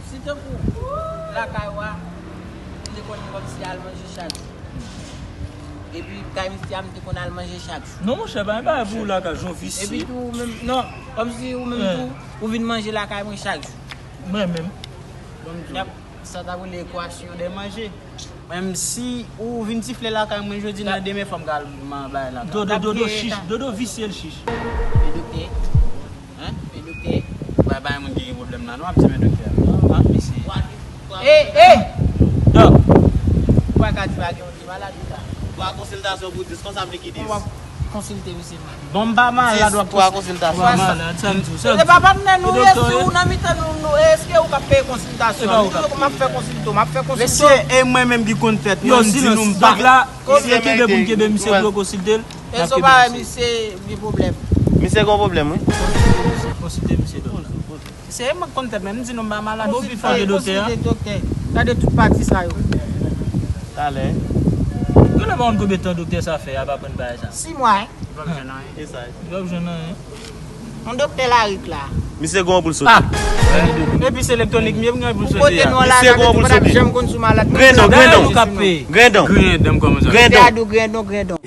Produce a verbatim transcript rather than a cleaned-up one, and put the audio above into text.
Si tankou lakay ou a, m te konn kòmsi al manje chak jou. Epi kay misye a, m te konn al manje chak jou. Non, monchè, pa yon bagay pou ou lakay, jan visye. Epi tou, ou menm, non, kòmsi ou menm tou, ou vin manje lakay mwen chak jou. Mwen menm. Bon, m di w. Sa ta rele ekwasyon de manje. Menm si ou vin sifle lakay mwen jodi, nan demen fò m ka al bay lakay. Dodo, dodo chich, dodo visye l chich. E doktè? Hein? E doktè? Bay, bay moun ki gen pwoblèm la, non, ap di men doktè. Ah, mesye. Eh, eh! Dòk. Ou pa ka di pa gen yon ki malad ou la. Twa konsiltasyon pou dis, konsa m likide. Konsilte misye. Bon, m pa malad, lòt twa konsiltasyon. Ou pa malad, sa m di w, sa m di w. Se pa patnè nou ye, si ou nan mitan nou, nou, èske ou ka peye konsiltasyon? M ap fè konsilte w, m ap fè konsilte w. Mesye, e mwen menm ki konn fèt, non, m di nou m pa. Donk la, misye kenbe pou n kenbe misye pou yo konsilte l. E so pa wè misye gen pwoblèm. Misye gen pwoblèm, wi. Konsilte misye, doktè. Se mwen k konn tèt mwen, m di nou m pa malad. Bon, pi fò ke doktè a. Konsilte doktè. Gade tout pati sa yo. Talè. Yo nan pa konn konbyen tan doktè sa fè ap aprann bagay sa. Sis mwa, hein. Li p ap jwenn anyen. Li p ap jwenn anyen. Yon doktè larik la. Misye gen yon boul sote. Ah! Epi se elektwonik, misye gen yon boul sote. Kote nou la, misye gen yon boul sote. Janm konn sou malad. Grendon, grendon. Grendon. Grendon, kòman sa? Grendon. Grendon, grendon.